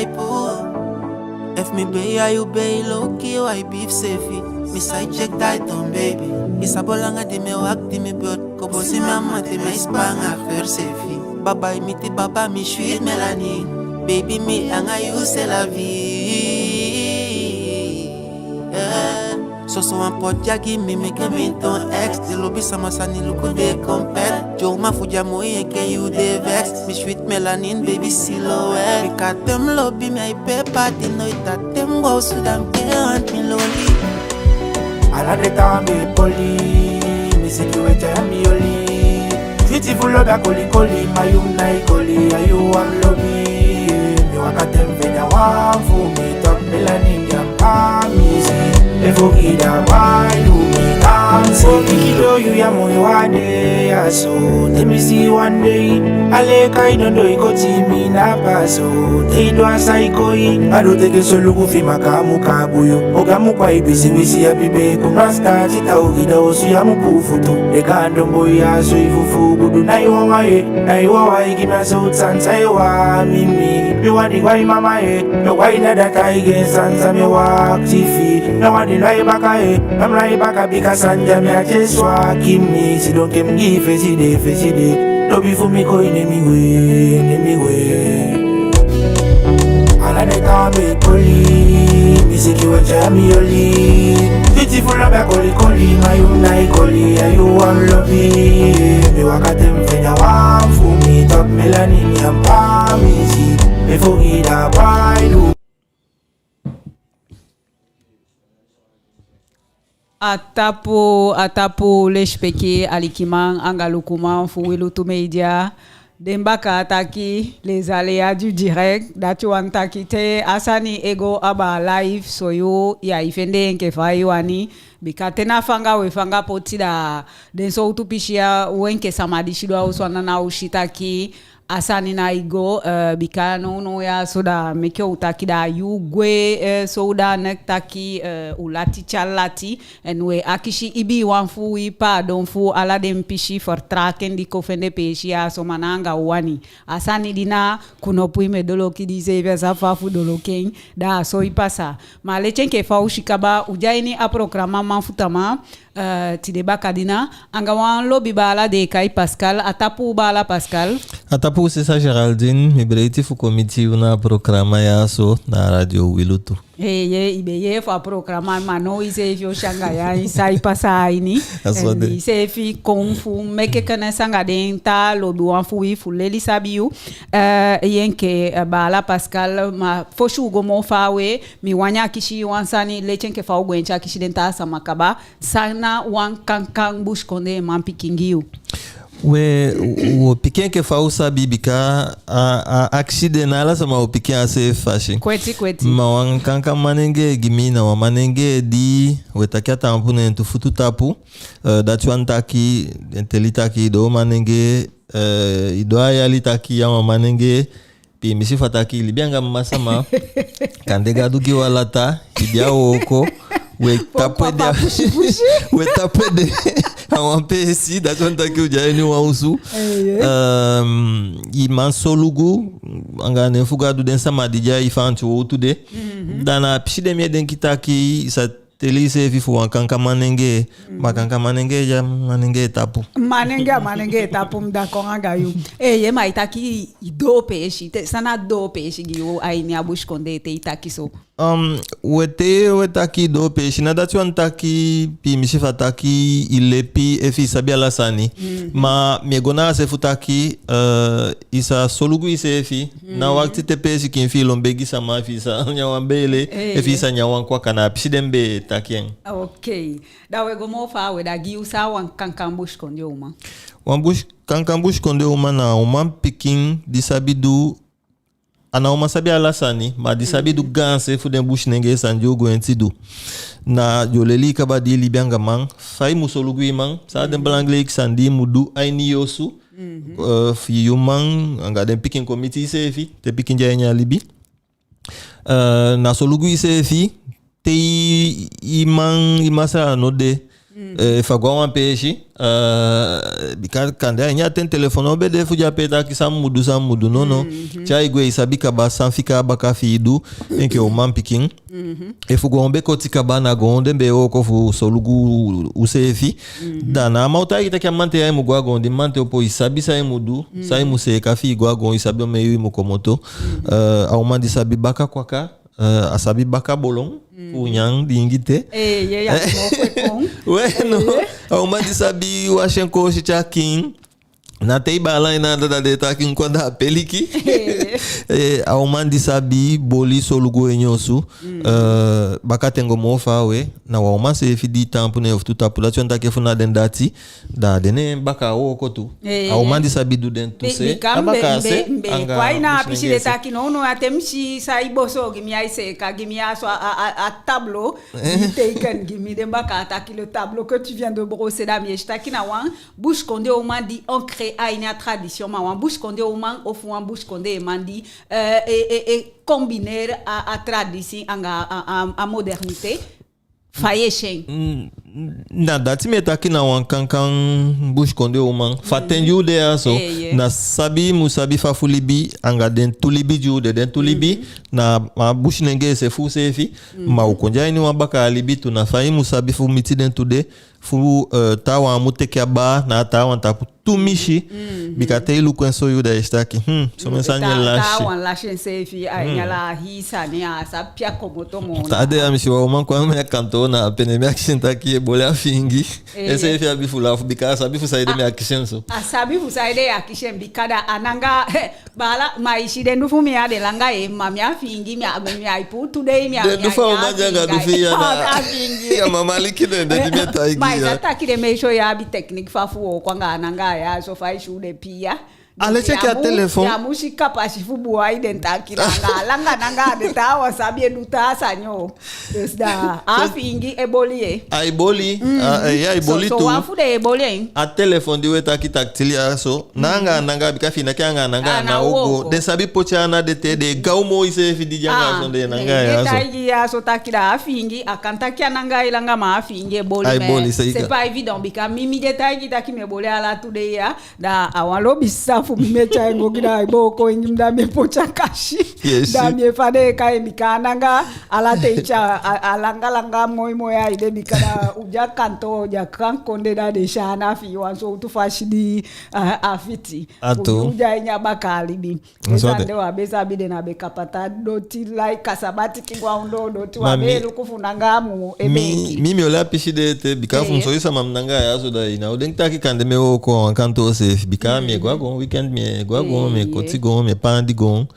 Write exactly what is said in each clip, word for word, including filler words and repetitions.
Efu mi bei a yu bei, low key, wai beef seefi. Mi side check, tight on, baby. I sabi langa di mi e waka, di mi e belt. Kobosi mi a mate, mi e span a fer seefi. Baba, i miti baba, mi sweet melanin. Baby, mi anga yu c'est la vie. Yeah. Soso wan poti a gi mi, meke mi turn ex. Den lobi sama sani luku den compet. Yo, ma fu di a moi enke yu de vex. Mi sweet melanin, baby silhouette. Bika te mi lobi mi ai pee paati, noiti a te mi go a osu da mi e wani mi loli. Ala den tan be poli, mi si ki we tyai mi oli. Switi fu lobi a koli koli, ma yu nai koli, a yu wan lobi. Mi waka te mi fende a wan fu mi top melanin. Efu gi da boi du mi dansi. Pikin, yu ya moi wan dei ya so. Te mi si wan dei, ala e kai don doi koti mi na paso. Te i du a sai koi, a du teke solugu fi maka mu kabu yu. Oga mu kwai bisi wisi a bibe ku masta tita ogi da osu ya mu pu futu. De kando boi ya so i fufu gudu na i wawa e. Na i wawa e gi mi a so sansa e wa mi mi. Mi wani wai mama e. Mi wai dada tai gen sansa mi wakti fi. Mi wani lai baka e. Mi lai baka bika sanja mi a te swaki mi. Sidon ke mi gi fesi de, fesi de. Lobi fu mi koi ne mi we, ne mi we. Ala den tan be koli, mi si ki we tyai mi oli. Beautiful lobi a koli koli, ma yu nai koli, a yu wan lobi. Mi waka te mi fende a wan fu mi top melanin ya pa mi si. Efu gi da boi du. A tapu, a tapu, lesipeki alikiman anga lukuman fu Wilutu Media. Den bakaa taki, les aléas du direct, dati wani taki te a sani e go abaa live, so yu ya e fende en enke fa i wani, bika te na fanga we fanga poti da den sowtu pisi ya, u enke sama di sidon a osu anda, na u si taki a sani nai go, eh, bika nownow ya so da meke u taki da yu gwe, eh, so da nek taki, eh, u lati tyali lati, en we akisi ibiiwan fu wi paadon fu ala den pisi fertraken di kon fende peesi ya so, ma na anga u wani. A sani di na konopu i mu e doloki, di seefi á sabi fa fu doloki en, da a so i pasa. Ma leti enke fa u si kaba, u de a ini a programa Man fu Tamaa, eh, tide bakadina, anga wan lobi baala den e kai Pascal. A tapu, baala Pascal. A tapu, sisa Géraldine, mi breiti fu kon miti yu na a programa ya so na Radio Wilutu. Eeye, i be yee fu a programa, ma now i seefi o si anga yu ain san e pasa a ini. A so a de. En i seefi kon fu meke kenesi anga den taa lobiwan fu wi fu leli sabi yu. Eh, yu enke, eh, baala Pascal, ma fosi u go moo faawe, mi wani akisi yu wan sani, leti enke fa u gwenti akisi den taa sama kaba. San na wan kankan busikondee manpikin gi yu? We, u o piki en enke fa u sabi, bika a, a akisi de, ná ala sama o piki en a seefi fasi. Kweti, kweti. Ma wan kankan manengee gi mi na wan manengee di, we taki a taampu neen tu futu tapu. Eh, dati wani taki, den teli taki i doo manengee, eh, i doo a yali taki i a wan manengee. Piimisi fu a taki i libi anga mma sama. Kande Gadu gi wan lata, i de a wooko. We tapu ede, we tapu ede a wan peesi, dati wani taki u de a ini wan osu. Eeye. Ehm, i man solugu, anga a nen fu Gadu, den sama di de a i fanti wowtu de. Mhm. Da na a pisi de mi e denki taki i sa teli iseefi fu wan kankan manengee, ma kankan manengee de a manengee tapu. Manengee, a manengee tapu, mi d'accord anga yu. Eeye, ma i taki i doo peesi, te san na doo peesi gi yu a ini a busikondee te i taki so? Um, we te we taki doo peesi, ná dati wani taki piimisi fu a taki i lepi efu i sabi ala sani. Mhm. Ma mi e go na a se fu taki, eh, i sa solugu iseefi, ná wakiti te pe sikin fi i lon begi sama, efu i sa nyan wan beele, efu i sa nyan wan kwaka, na a pisi de mi be e taki en. Okei. Da we go moo faawe, da gi u, san na wan kankan busikondee uman? Wan busi-, kankan busikondee uman na a umanpikin di sabi du, a ná uman sabi ala sani, ma di sabi du gaanse fu den businengee sani di u gwenti du. Na di o leli i kaba di i libi anga man, fa i mu solugu i man, san na den belangrijk sani di i mu du a ini i osu, eh, fi i man anga den pikin kon miti iseefi, te pikin de a ini a libi. Eh, na solugu iseefi, te i, i man, i masra no de, Eh, efu a go a wan peesi, eh, bika kande a ini a ten telefon ná be de fu di ape taki san mi mu du, san mi mu du, nono. Te ai gwe, i sabi kaba san fika a baka fi i du. Enke umanpikin, efu goon be koti kaba, na goon den be e wooko fu solugu useefi. Da na a man o taigi i taki a mamanten ya i mu go a goon, di mamanten opo i sabi san i mu du, san i mu seeka fi i go a goon, i sabi omen yuu i mu komoto. Eh, a uman di sabi baka kwaka, eh, a sabi baka bolon fu nyan, diingi te. Eh, ye, ya, mo kwe kon. We, no. A uman di sabi wasi en koosi te a kiin. Na te i baala en na anda, da den e taki en kon anda a peliki. Eh, a uman di sabi boli, solugu en osu. Eh, bakaten go moo faawe, na wan uman seefi di taampu neen ofu tu tapu. Dati wani taki efu na den dati, da den neen baka wooko tu. Eh, a uman di sabi du den tu se, a baka se, anga a pisi den taki, no, no, a te mi si san i boso gi mi, ai seeka gi mi a so a, a, a, a tableau, i teken gi mi den baka, a taki le tableau que tu viens de brosser, da mi e si taki na wan Busikondee uman di ancré a ini a tradition, ma wan Busikondee uman ofu wan Busikondee man di, eh, e, e, e combiner a, a tradition anga a, a, a modernité. Fa i e si en? Mm, na dati mi e taki, na wan kankan Busikondee uman. Fa ten di u de ya so, na sabi i mu sabi fa fu libi anga den tu libi di u de, den tu libi. Na a Businenge se fu useefi, ma u kon de a ini wan bakaa libi tu, na fa i mu sabi fu miti den tu de, fu, eh, taawan á mu teke a baa na a taawan tapu tumisi. Bika te i luku en so, yu da i si taki, hmm, somen sani e lasi. Taawan lasi enseefi a ini ala a hii sani, a á sabi pe a komoto moo. Taa dei ya mi si wan uman kon a mi a kantoo na ape, ne mi akisi en taki, i e boli a fiingi? Enseefi abi fu lafu, bika a sabi fu saide mi akisi en so. A sabi fu saide i akisi en, bika da a nangaa, baala, ma i si den du fu mi ya, den langa, eh, ma mi á fiingi, mi á, mi á e puu tu dei, mi á, den du fu a uman di anga du fi i ya, na a fiingi. Ya mama aliki den, den di mi e taigi i ya. Ma i sa taki den meisyo ya abi technique fa fu wooko anga a nangaa ya so, fa i si u de pii ya. A leti enke a telefon. Ya mu si kapasi fu buwai den taki langa, langa nangaa, den taawan sabi e du taa sani o. Dus da a fiingi e boli, eh. Ai boli, a, eh, ya, ai boli tu. So wan fu den e boli en. A telefon di we taki tactile ya so, na anga a nangaa, bika fi i naki anga a nangaa, a ná o go. Den sabi poti ana de te, den e gaw moo iseefi di de anga a sondee nangaa ya so. Den e taigi i ya so taki da a fiingi, a kan taki a nangaa e langa, ma a fiingi e boli. Ai boli, c'est pas évident, bika mi, mi de taigi i taki mi e boli ala tu dei ya. Da a wan lobi sisa fu mi, mi e tyai en go gi, da ai booko en gi mi, da mi e poti a kasi. Da mi e fadon e kai en, bika a nangaa, ala ten i tyai a, a langa langa moi moi a i de, bika da u de a kantoo, u de a kan kondee, da den e si ana fi i wan sowtu fasi di a, a fiti. A tuu. U de a ini a bakaa libi. Den sani de u á be sabi den, na be kapata doti, lai kasabati ki gwa ondoo doti, u á be e luku fu nangaa mu e beenki. Mi, mi oli a pisi de ete, bika fu mi soi sama mi nangaa ya so, da i ná o denki taki kande mi e wooko a wan kantoo seefi, bika mi e go a goon weekend, mi e go a goon, mi e koti goon, mi e paandi goon.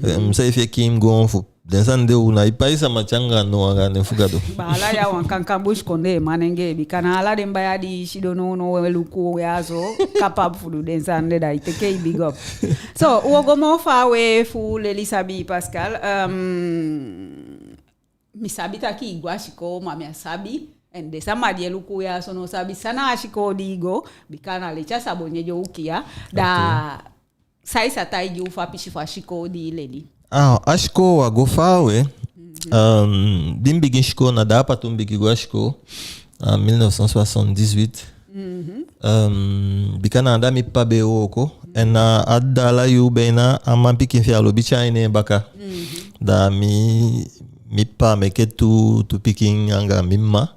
Eh, mi seefi e kiin goon fu den sani de, u ná e pai sama te anga no, anga nen fu Gadu. Baala, ya wan kankan Busikondee manengee, bika na ala den baya di i sidon nownow e luku ya so, capable fu du den sani de, da i teke i big up. So, u o go moo faawe fu leli sabi, Pascal. Ehm, mi sabi taki i go a sikoo, ma mi á sabi, en den sama di e luku ya so ná sabi san na a sikoo di i go, bika na leti a sabonye di o ukia. Da san i sa taigi u fu a pisi fu a sikoo di i leli? Ah, a sikoo á go faawe. Ehm, di mi bigin sikoo, na da a patu mi bigin go a sikoo, en mille neuf cent soixante-dix-huit. Ehm, bika na anda mi ppa be e wooko. En na a dda ala yuu be na a manpikin fi en, a lobi tyai en baka. Da mi, mi ppa meke tu, tu pikin anga mi mma.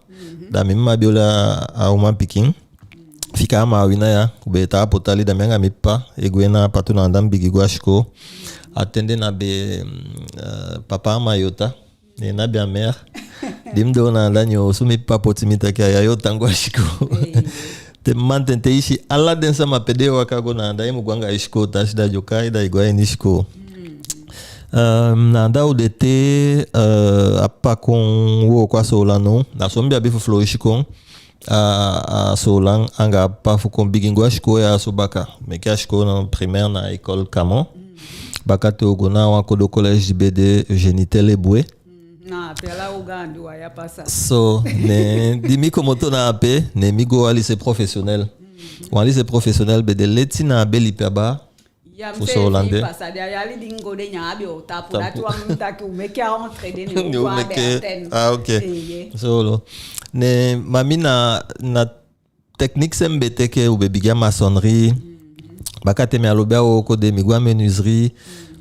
Da mi mma be oli a umanpikin. Fika a Maawina ya, u be e tan a Potali, da mi anga mi ppa e gwe na a patu, na anda mi bigin go a sikoo. A ten de na be, mm, eh, Papa Amayota, ne na be a maire. Di mi doo na anda, neen osu mi ppa poti mi taki a ya yo tan go a sikoo. Te mamanten te i si ala den sama pe den e waka go, na anda i mu go anga i sikoo tasi, da den o kai, da i go a ini sikoo. Ehm, na anda u de te, eh, a ppa kon wooko a Soolan now. Na so mi be abi fu foloisi kon a, a Soolan anga a ppa fu kon bigin go a sikoo ya so baka. Meke a sikoo na primaire na école Camon. Bakaten u go na wan kodo collège di be de, Eugénie Tell-Éboué. Na ape ala u gaandi wan ya pasa. So, ne di mi komoto na ape, ne mi go a lycée professionnel. Wan lycée professionnel be de leti na a Beli pe a baa. Ya, fu mi seefi Soolan de. Pasa de, a yali di mi go de, ne a be o tapu. Tapu. Dati wani taki u meke a rentrée de, ne u go a Bertène. Ah, ok. Eeye. Solo. Ne, ma mi na, na technique se mi be teke, u be bigin a maçonnerie. Bakaten mi á lobi a wooko de, mi go a menuiserie.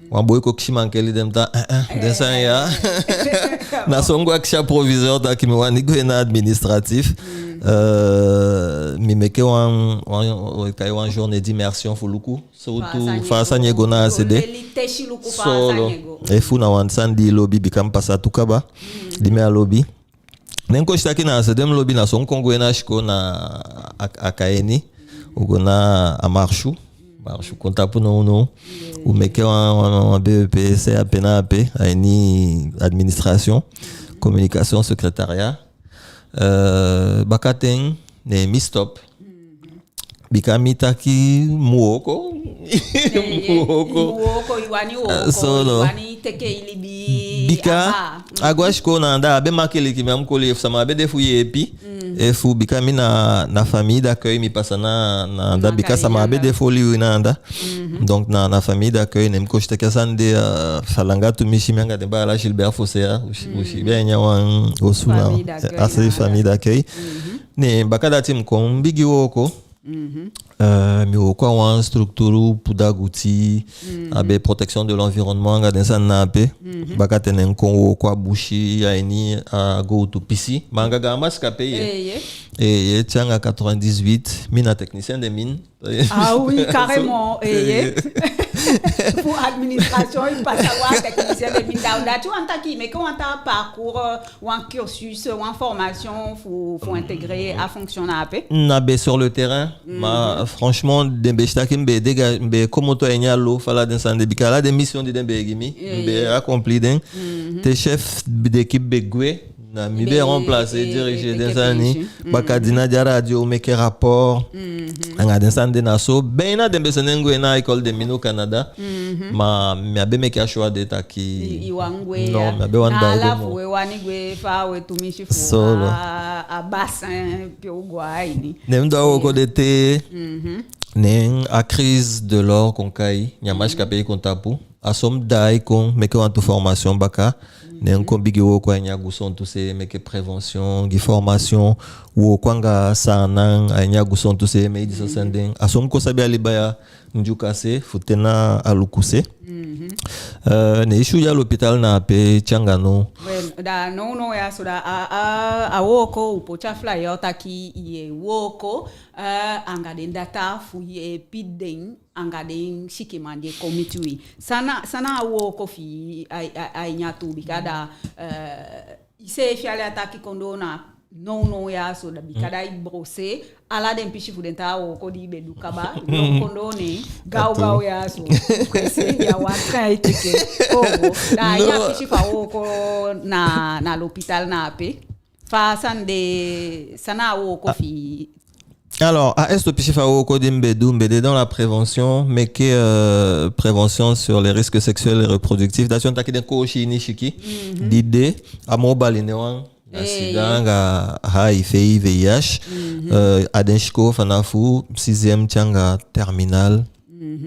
Wan boi kon kisi mankeli, den mi taki, eh, eh, den sani ya. Na so mi go akisi a proviseur taki mi wani gwe na administratif. Euh, mi meke wan, wan, wan, kai wan journée d'immersion fu luku. Surtout fa a sani e go na a se de. Solo. Efu na wan sani di i lobi, bika mi pasa tu kaba. Di mi á lobi. Ne mi kon si taki na a se de mi lobi, na so mi kon gwe na sikoo na a, a Cayenne. U go na a Marchou. Marchou kon tapu nownow. U meke wan, wan, wan B E P, C A P na ape, a ini administration, communication, secrétariat. Euh, bakaten, ne mi stop. Bika mi taki mi wooko. Mi wooko. I wooko, i wani wooko, i wani teke i libi. Bika a go a sikoo na anda á be makiliki, mi á mu koli, efu sama á be de fu yeepi. Efu, bika mi na, na famille d'accueil mi pasa na, na anda, bika sama á be de fu oli wi na anda. Donc na, na famille d'accueil ne mi kon si taki a sani de, euh, a langa tumisi. Mi anga den baala Gilbert Fossé ya, u si, u si be a ini a wan osu na, a se famille d'accueil. Ne bakadati mi kon bigin wooko. Euh, mi wooko a wan structure pudaguti, a be protection de l'environnement anga den sani na ape. Bakaten ne mi kon wooko a busi, a ini a gowtu pisi. Ma anga gaan masikapei, eh. Eeye, te anga quatre-vingt-dix-huit, mi na technicien de mine. Ah oui, carrément, eeye. Fu administration, i pasa go a technicien de mine. Da, dati wani taki i meke wan taa parcours, euh, wan cursus, wan formation fu, fu intégrer a fonction na ape? Na be sur le terrain. Ma franchement, den be si taki mi be déga-, mi be komoto a ini a lo fu ala den sani de, bika ala den mission di den be gi mi, mi be accompli den. Te chef d'équipe be gwe, na mi be remplacer, diriger den sani. Baka di na di a radio, meke rapport. Anga den sani de na so. Be na den be sende mi gwe na école de mine au Canada. Ma mi á be meke a choix de taki. I, i wani gwe ya. Non, mi á be wani daai go moo. Na ala fu u e wani gwe faawe tumisi fu a, a bassin pe u go a ini. Ne mi du a wooko de te, ne a crise de l'or kon kai, ne a masikapei kon tapu. A so mi daai kon meke wantu formation baka. Ne mi kon bigin wooko a ini a gusontu se, meke prévention, gi formation, wooko anga Saanan a ini a gusontu se, mi e disa sani den. A so mi kon sabi a liba ya, Ndyuka se fu te na Aluku se. Euh, ne i si u de a l'hôpital na ape te anga now. Wel, da nownow ya so da a, a, a wooko u poti a flyer taki i e wooko, euh, anga den data fu yeepi den anga den sikiman di e kon miti wi. San na, san na a wooko fi i a, a, a ini a tu, bika da, euh, i seefi ali a taki kon doo na nownow ya so da, bika da i brosser ala den pisi fu den taa wooko di i be du kaba. Kon doo ne gawgaw ya so. Pressé, ya wan train e teke. Oh, da a ini a pisi fu a wooko na, na l'hôpital na ape, fa a sani de, san na a wooko fi i? Alors, a esto pisi fu a wooko di mi be du, mi be de dans la prévention, meke, euh, prévention sur les risques sexuels et reproductifs. Dati wani taki den koosi ini siki di de, a moo bali nen wan, na sida anga H I V, V I H. Euh, a den sikoo fanafu sixième te anga terminale.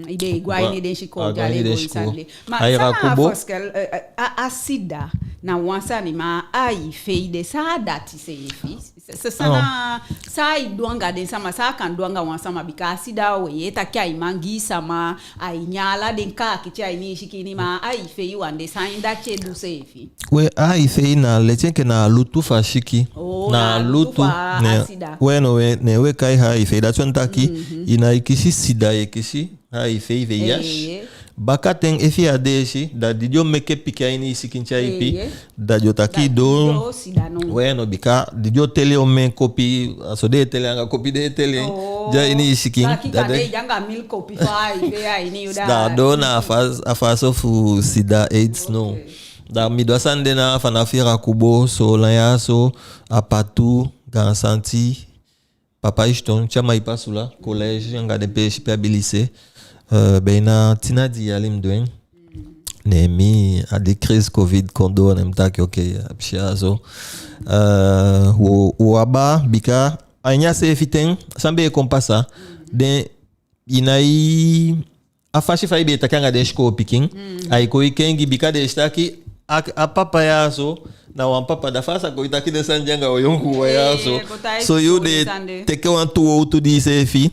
I be e go a ini den sikoo, a go a ini den sikoo. Ma san na a foskel, euh, euh, a, a sida na wan sani, ma a H I V de, san a dati seefi? Sa, sa, san na, san ai du anga den sama, san a kan du anga wan sama, bika a sida we yee taki ai man gi sama, ai nyan ala den kaakiti a ini i sikin, ma a H I V wan de, san dati e du seefi? We, a H I V na leti enke na a lutu fu a siki. Oh, na a lutu fu a sida. We no, we, ne we kai a H I V, dati wani taki i ná e kisi sida, i e kisi H I V, V I H. Bakaten efi i á deesi, da di den o meke pikin a ini i sikin te a ipi, da den o taki i doo. We no, bika di den o teli omen kopi, a so den e teli, anga kopi den e teli en, di a ini i sikin. Da den e anga mil kopi fu a H I V a ini yu, da a doo na a fas, a faso fu sida, aids, no. Da mi du a sani de na fanafu Irakubo, Soolan ya so, Apatou, Gaan Santi, Papaïchton, te a Maripasoula, collège, anga den peesi pe abi lycée. Euh, be na tin a dii yali mi du en. Ne mi, a di crise covid kon doo, ne mi taki, ok, a pisi ya so. Euh, wo, wo abaa, bika a ini a seefi ten, san be e kon pasa, den i ná e a fasi fa i be e taki anga den sikoo pikin, ai kon e kengi, bika den e si taki a, a papa ya so na wan papa, da fa a sa kon e taki den sani de anga u yonkuuwan ya so. So yu de teke wantu wowtu di iseefi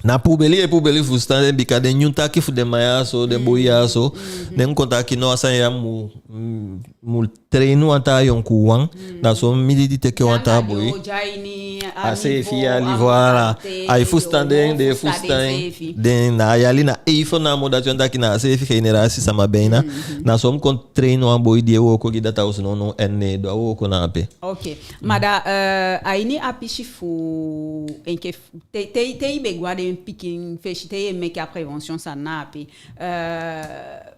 na pubeli, e pubeli fusutan den, bika den nyun taki fu den man ya so, den boi ya so, den kon taki no, a sani ya mu, mm, mu train wan taa yonkuuwan. Na so mi di teke wan taa boi. A seefi yali, voilà. Ai fusutan den, den e fusutan den. Na a yali na eifo namo, dati wani taki na a seefi generasi sama beina. Na so mi kon train wan boi di e wooko gi data osu nownow, en ne en du a wooko na ape. Ok. Ma da, eh, a ini a pisi fu enke f-, te, te, te i be go a den pikin fesi, te i e meke a prévention sani na ape. Eh,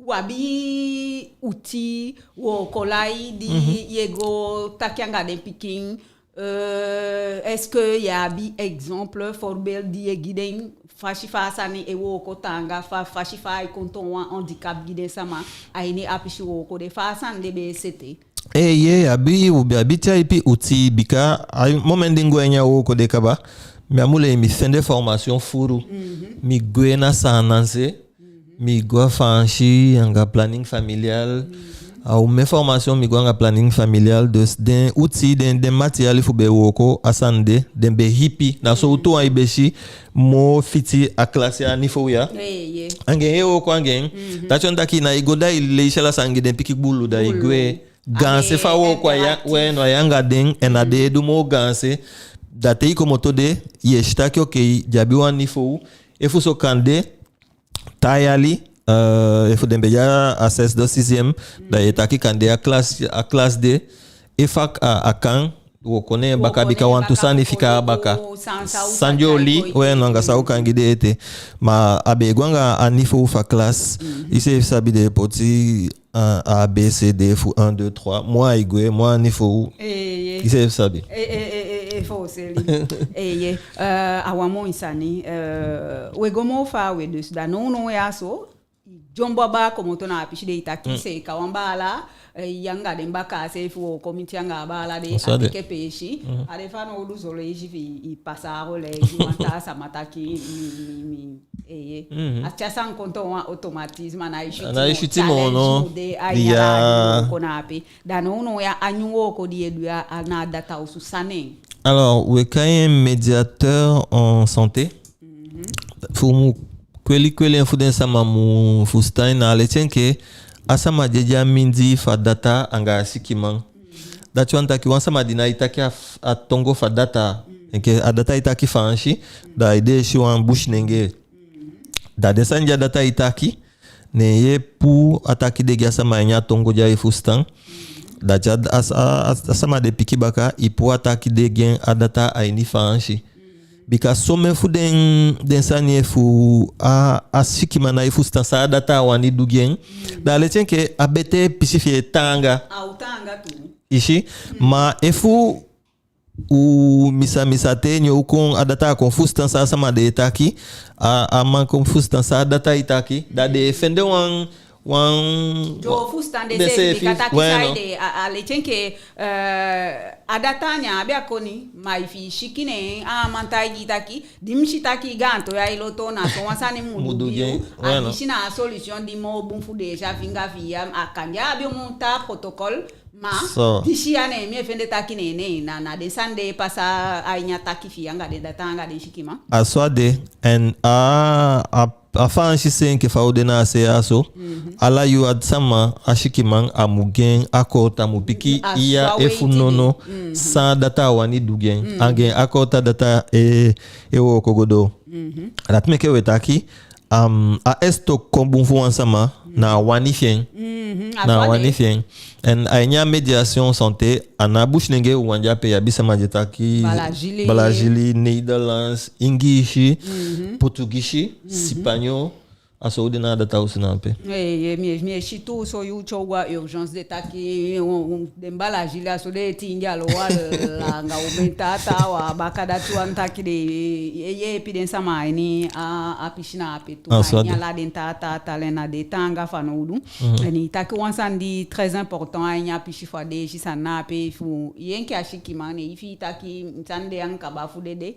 u abi outil, wookolai di i e go taki anga den pikin, eh, est-ce que i abi exemple, voorbeeld di i e gi den, fasi fa a sani e wooko taanga, fa, fasi fa ai kon toon wan handicap gi den sama a ini a pisi wooko de, fa a sani de be e sete? Eeye, abi, u be abi tyaipi outil, bika a moment di mi go a ini a wooko de kaba, mi á mu lei, mi fende formation fuu. Mi gwe na Saanan se, mi go a Faansi anga planning familial. A omen formation mi go anga planning familial. Dus den outil, den, den matiyali fu be wooko a sani de, den be ipi. Na sowtu wan i be si moo fiti a klasi, a niveau ya. Anga en i e wooko anga en. Dati wani taki na i go, da i leisi ala sani gi den, piki buulu, da i gwe. Gaanse fa wooko a ya, we no, a ya anga den, en a den e du moo gaanse. Da te i komoto de, i e si taki, ok, i abi wan niveau. Efuso kande taa yali, eh, efu den be de a zesde, sixième, da i e taki kande a klas, a klas de, efu a, a kan, wo kon ne en baka, bika wantu sani fika a baka. San di oli, we no, anga san u kan gi den ete. Ma a be e go anga a niveau fu a klas. Iseefi sabi, den e poti a, A, B, C, D fu un, deux, trois. Moi, i gwe, moi, niveau. Eeye. Iseefi sabi. E, e, e, e, e, fo seli. Eeye. Eh, a wan moi sani. Eh, we go moo faawe, dus da nownow ya so, i dyombo a baa komoto na a pisi de, i taki seeka wan baala, eh, i anga den baka seefi wooko miti anga a baala de a teke peesi. A de fanowdu so leisi fi i pasa a relais gi wan taa sama taki mi, mi, mi, eeye. A tyai sani kon toon wan automatisme, a ná e switi moo, no. Challenge mu de a ini a wooko na ape. Da nownow ya a nyun wooko di i e du ya, a na a data osu, san na en? Alors, we kai en médiateur en santé. Fu mu kweli kweli en fu den sama mu fusutan en, na a leti enke a sama di e de a mindii fu a data anga a sikiman. Dati wani taki wan sama di ná e taki a f-, a tongo fu a data. Enke a data e taki Faansi, da i de e si wan Businenge. Da den sani di a data e taki, ne i e puu a taki de gi a sama a ini a tongo di ai fusutan. Da te a, a, a, a sama de piki baka, i puu a taki de gi en a data a ini Faansi. Bika somen fu den, den sani efu a, a sikiman ná e fusutan san a data wani du gi en, da a leti enke a betee pisi fi en e taanga. A o taanga tu. I si, ma efu u misa misa te, ne u kon, a data kon fusutan san a sama de e taki, a, a man kon fusutan san a data e taki, da den e fende wan, wan, den o fusutan denseefi, bika taki saide, a, a leti enke, eh, a data ne a abi a koni, ma efi i siki, ne a man taigi i taki, di mi si taki i gaan to ya e loto, na so wan sani mi mu du gi yu. A disi na a solution di moo bun fu deesi a finga fi i ya, a kande a abi omen taa protocole, ma disi ya ne mi e fende taki ne, ne, na, na den sani de e pasa a ini a taki fi i anga den data anga den sikiman. A so a de, en a, a, a Faansi se enke fa u de na a se ya so, ala yuu a sama, a sikiman, a mu gi en akoti, a mu piki iya efu nono san a data wani du gi en. Anga en akoti a data e, e wooko go doo. Dati meke we taki, am, a esto kon bun fu wan sama, na a wani fi en. Na a wani fi en. En a ini a médiation santé, a ná Businenge wawan de ape, i abi sama di e taki Balazili, Nederlands, Ingiisi, Potugisi, Sipanyo, a so u de na a data osu na ape. Eh, eh, mi e, mi e si tu so yu tyow go a urgence, den taki, eh, den Balazili a so den e tingi alo, wala anga omen taa taa wan, baka dati wani taki den e, e yeepi den sama a ini a, a pisi na ape tu, a ini ala den taa taa talen, na den taanga fanowdu. En i taki wan sani di très important a ini a pisi fu a deesi sani na ape, fu i enke a sikiman, ne i fii taki sani de a kaba fu dede,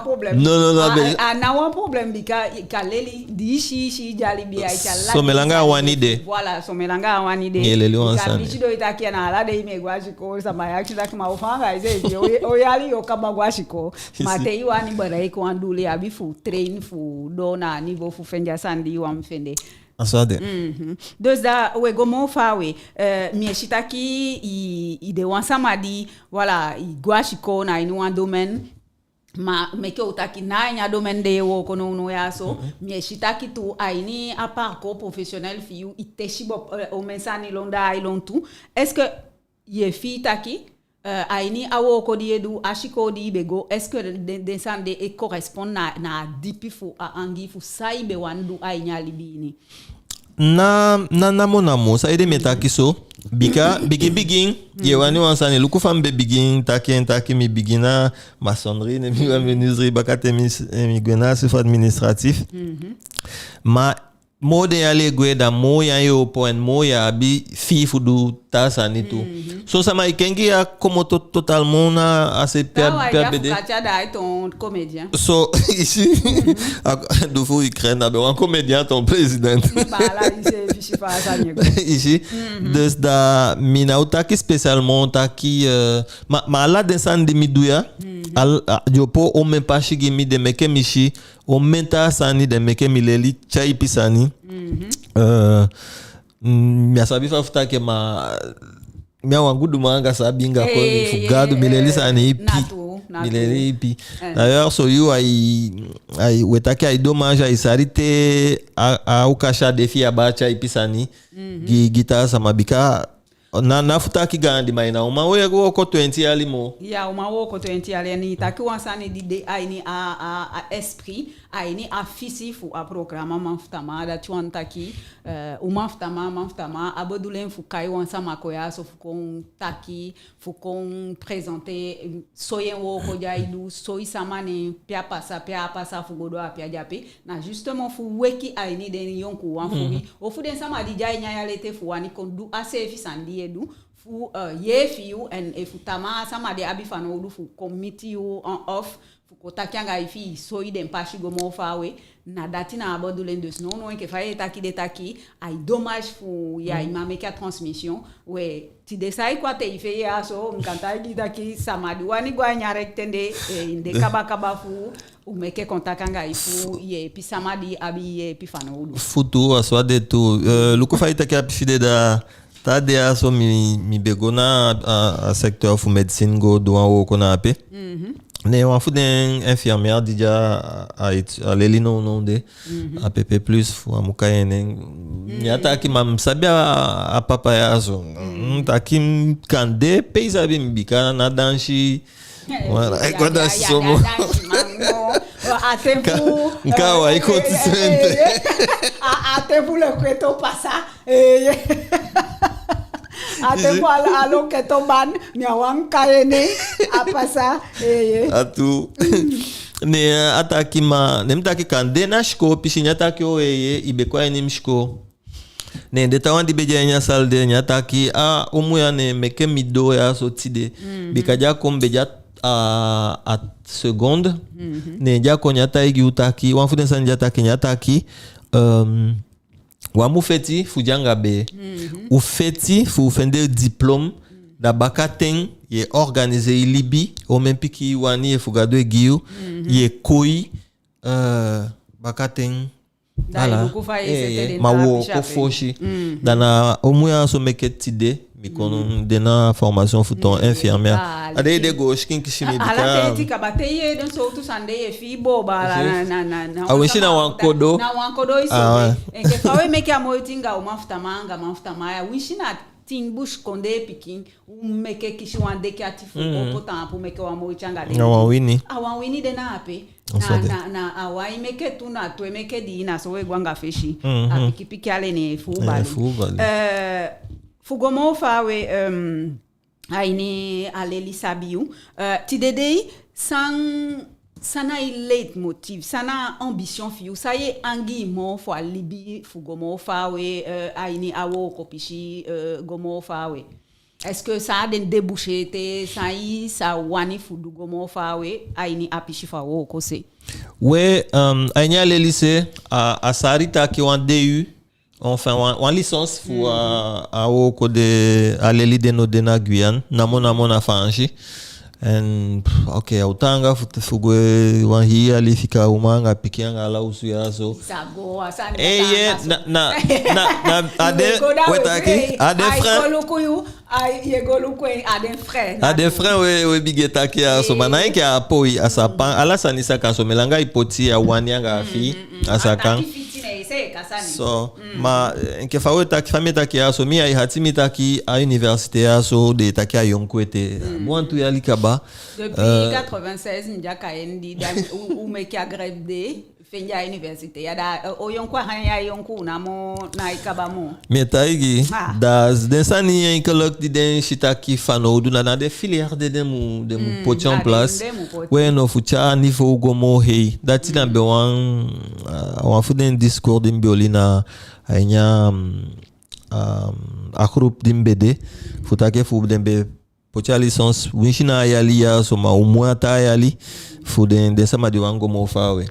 wan problème. Non, non, non, a, mais a, a ná wan problème bika i kan leli di i si, i si i de a libi, ai tyai ala den sani. Somen langa a wani de. Voilà, somen langa a wani de. I e leli wan sani. Bika mi si dati, i taki na ala dei mi e go a sikoo, sama e akisi taki ma o fa anga i seefi, o, o yali yo kaba go a sikoo. Ma te i wani bereik wan doel, i abi fu train fu doo na a niveau fu fende a sani di i wani fende. A so a de. Mhm. Dus da we go moo faawe. Eh, mi e si taki i, i de wan sama di, voilà, i go a sikoo na ini wan domaine. Ma meke u taki na a ini a domaine de i e wooko nownow ya so. Mhm. Mi e si taki tu a ini a parcours professionnel fi yu, i tesi bo, eh, omen sani lon da ai lon tu. Est-ce que i e fii taki, eh, a ini a wooko di i e du, a sikoo di i be go, est-ce que den, den sani de e correspond na, na a dipi fu a angii fu san i be wani du a ini a libi ini? Na, na, namo namo, saide mi e taki so? Bika, bigin, bigin, i e wani wan sani, luku fa mi be bigin taki en, taki mi bigin na maçonnerie, ne mi wani menuiserie, baka te mi s-, eh, mi gwe na a suf administratif. Mhm. Ma moo den yali e gwe, da moo i ain e opo, en moo i abi fii fu du taa sani tu. Mhm. So sama e kengi ya komoto totalement na a se pe a, pe a be de. Taa wan ya fu Katia da ai toon comédien. So, i si, a, du fu Ukraine, a be wan comédien a toon président. Baala, i si, i si fa a sani e go. I si, mhm, dus da mi ná o taki spécialement taki, eh, ma, ma ala den sani di mi du ya, mhm, al-, a, i opo omen pasi gi mi, den meke mi si omen taa sani, den meke mi leli tyaipi sani. Mhm. Eh, mm, mi á sabi fa fu taki en, ma mi a wan guduman anga sabi anga koni fu Gadu, mi leli sani ipi. Na tuu, na tuu. Mi leli ipi. Eh. D'ailleurs, so yu ai, ai, we taki ai dommage, ai sali te a, a okasi á de fi i aba tyaipi sani, mhm, gi, gi taa sama bika na, na fu taki gaandi, ma i ná o man wooko twenti yali moo. Ya, o man wooko twenti yali, en i taki wan sani di de a ini a, a, a esprit, a ini a fisi fu a programa Man fu Tamaa, dati wani taki, eh, Uman fu Tamaa, Man fu Tamaa, a bedoeling fu kai wan sama kon ya so fu kon taki, fu kon présenter, eh, soi en wooko di ai du, soi sama nen, pe a pasa, pe a pasa fu go doo a pe a de ape. Na justement fu weki a ini den yonkuuwan fu wi, mhm, ofu den sama di de a ini a yali ete fu wani kon du a seefi sani di i e du, fu, eh, yeepi yu, en efu tamaa sama di abi fanowdu fu kon miti yu on off, fu kon taki anga i fi i soi den pasi go moo faawe. Na dati na a bedoeling. Dus nownow enke fa i e taki de taki, ai dommage fu ya, i man meke a transmission. We, tide san i kon a tei fi en ya so, mi kan taigi i taki sama di wani go a ini a rechten de, eh, i de kaba kaba fu u meke contact anga i fu yeepi sama di abi yeepi fanowdu. Fu tuu, a so a de tuu. Eh, luku fa i taki a pisi de, da taa dei ya so mi, mi be go na a, a secteur fu médecine go du wan wooko na ape. Mhm. Ne wan fu den infirmière di de a, a, a leli nownow de. Mhm. A P P plus fu a mu kai en nen. Mi á taki, ma mi sabi a, a papa ya so. Mhm. Mi taki mi kande pe i sabi mi bika na dansi. Voilà, ya, e kon a dansi ya, so ya, moo. Dansi, man, no. A ten fu, nka, eh, wa, i kon, eh, ti, eh, sente, eh, eh. A, a ten fu le kweto pasa. Eh, eh. A ten fu a, a lo kweto ban, mi á wani kai en nen, a pasa. Eh, eh. A tuu. Ne a taki ma, ne mi taki kande na sikoo pisi, ne a taki o, eh, eh, i be kon a ini mi sikoo. Ne den taawan di be de a ini a sali de, ne a taki, a, omu ya, ne meke mi doo ya so tide. Mhm. Bika di a kon mi be de a, a seconde. Mhm. Ne di a kon, ne a taigi u taki, wan fu den sani di a taki, ne a taki, ehm, u á mu feti fu de anga bee. Mhm. U feti fu fende diplôme. Mhm. Da bakaten, ye organiser i libi, omen pikin i wani, efu Gadu e gi yu, ye koi, eh, bakaten. Da i luku fa ye seteli en, ma wooko fosi. Da na a omu ya so meke tide mi kon de na formation fu toon infirmière. A dei de go sikin kisi mi bika. Ala ten i kaba te ye den sowtu sani de ye fii boo baala na, na, na, na. A winsi na wan kodo. Na wan kodo i so. Enke fa we meke a moiti anga uman fu tamaa, anga man fu tamaa ya, winsi na tin busikondee pikin, u meke kisi wan deki ati fu opo taampu meke wan moiti anga den. Na wan wini. A wan wini de na ape. Na, na, na a wan i meke tu, na tu e meke dii, na so we go anga fesi. A pikin pikin a leni e fuu bali. Eh, fu go moo faawe, eh, a ini a leli sabi yu. Eh, tide dei, san, san na i leitmotiv, san na a ambition fi yu, san ye angii moo fu a libi fu go moo faawe, eh, a ini a wooko pisi, eh, go moo faawe. Est-ce que san a den débouché ete, san i sa wani fu du go moo faawe a ini a pisi fu a wooko se? We, eh, a ini a leli se, a, a sari taki wan D U, enfin, wan, wan licence fu a, a wooko de, a leli de no de na Guyane, namo namo na Faansi. En, pff, ok, a o taanga fu, fu gwe wan hii yali fika uman anga pikin anga ala osu ya so. Sa go, a sani. Eh, na, na, na, na, a den, we taki, a den frein. A den frein we, we bigin e taki ya so, ma na enke a poi, a sa pan, ala sani sa kan so, me langa i poti a wani anga a fii, a sa kan. So, ma, eh, enke fa we taki, fa mi e taki ya so, mi a i hati mi taki a université ya so, den e taki a yonku ete. Bun wantu yali kaba. Depuis quatre-vingt-seize, mi de a Cayenne di, da u, u meke a grève de. Fende a université ya da, eh, o yonku a han ya, yonku namo na i kaba moo. Mi e taigi, da den sani enke lok di den si taki fanowdu na, na den filière de den mu, den mu poti en place. We no fu tyai a niveau go moo hei. Dati na be wan, eh, wan fu den discours di mi be oli na a ini a, mm, a, mm, a groupe di mi be de. Fu taki fu den be poti a licence, winsi na a yali ya so, ma u mu a taa yali, fu den, den sama di wani go moo faawe.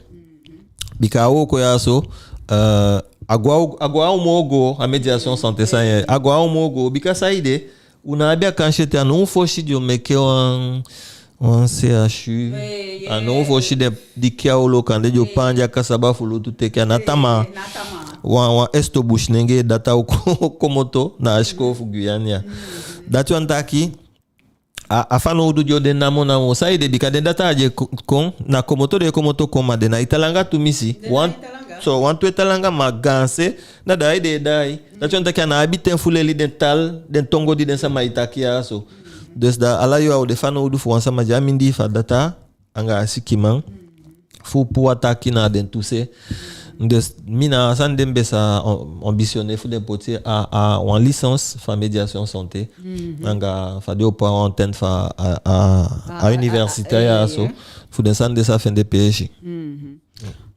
Bika a wooko ya so, eh, a go a, a go a u moo go, a médiation santé sani ya, a go a u moo go, bika saide, u ná abi a kansi ete, a now fosi den o meke wan, wan C H U, a now fosi den diki a olo kande den o paandi a kasaba fu lutu teke, a ná tamaa. Wan, wan esto businenge data o ko-, komoto na a sikoo fu Guyane ya. Dati wani taki, a, a fanowdu di o de namo namo. Saide? Bika den data di e ko-, kon, na komoto den e komoto kon, ma den ná e tan langa tumisi. So, wantu e tan langa, ma gaanse, na daai den e daai. Dati wani taki a ná abi ten fu leli den taal, den tongo di den sama e taki ya so. Dus da ala yuu a o de fanowdu fu wan sama di a mindii fu a data, anga a sikiman, fu puu a taki na den tu se. Dus mi na a sani de mi be sa am-, ambitionner fu den poti a, a wan licence fu a médiation santé. Anga fa den o puu a wan antenne fu a, a, a université ya so. Fu den sani de sa fende peesi.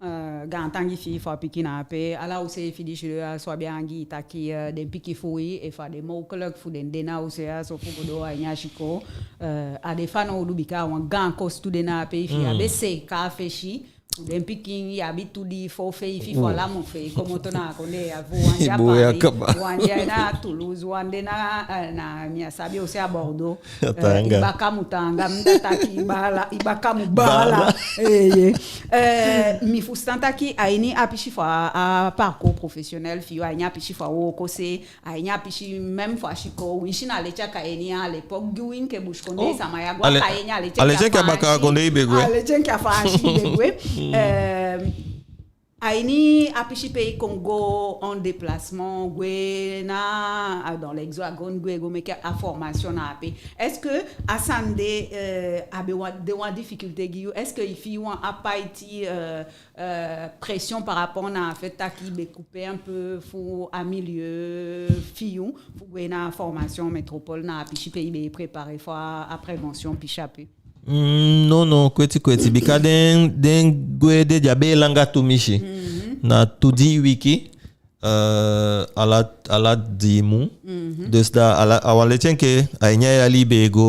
Eh, gaantangi fi i fu a piki na ape, ala u seefi di sidon ya so abi angii taki, eh, den piki fu wi, efu a de mogelijk fu den de na u se ya so fu go doo a ini a sikoo, eh, a de fanowdu bika a wan gaan kostu de na ape, efi i á be seeka a fesi, fu den pikin i abi tu dii fo feifi fu ala mu fei komoto na a kondee ya fu wan de a Paris, wan de na Toulouse, wan de na, eh, na mi á sabi o se a Bordeaux. Eh, i baka mu taanga, mi dati taki i baala, i baka mu baala. Eh, mi fusutan taki a ini a pisi fu a, a parcours professionnel fi yu, a ini a pisi fu a wooko se, a ini a pisi même fu a sikoo, winsi na leti a Cayenne, à l'époque gi wi enke busikondee sama ya go a Cayenne, a leti enke a Faansi i be gwe. Eh, a ini a pisi pe i kon go en déplacement, gwe na, ah, dans l'Hexagone, gwe go meke a formation na ape. Est-ce que a sani de, eh, a be wan, de wan difficulté gi yu? Est-ce que i fii wan apaiti, eh, eh, pression par rapport na fait taki i be coupé un peu fu a milieu fi yu, fu gwe na formation métropole na a pisi pe i be préparé fu a, a prévention pisi ape? Mm, non, non, kweti kweti. Bika den, den gwe de den á be e langa tumisi. Na tu dii wiki, eh, ala, ala dii mun. Dus da ala, a wan leti enke a ini a yali i be e go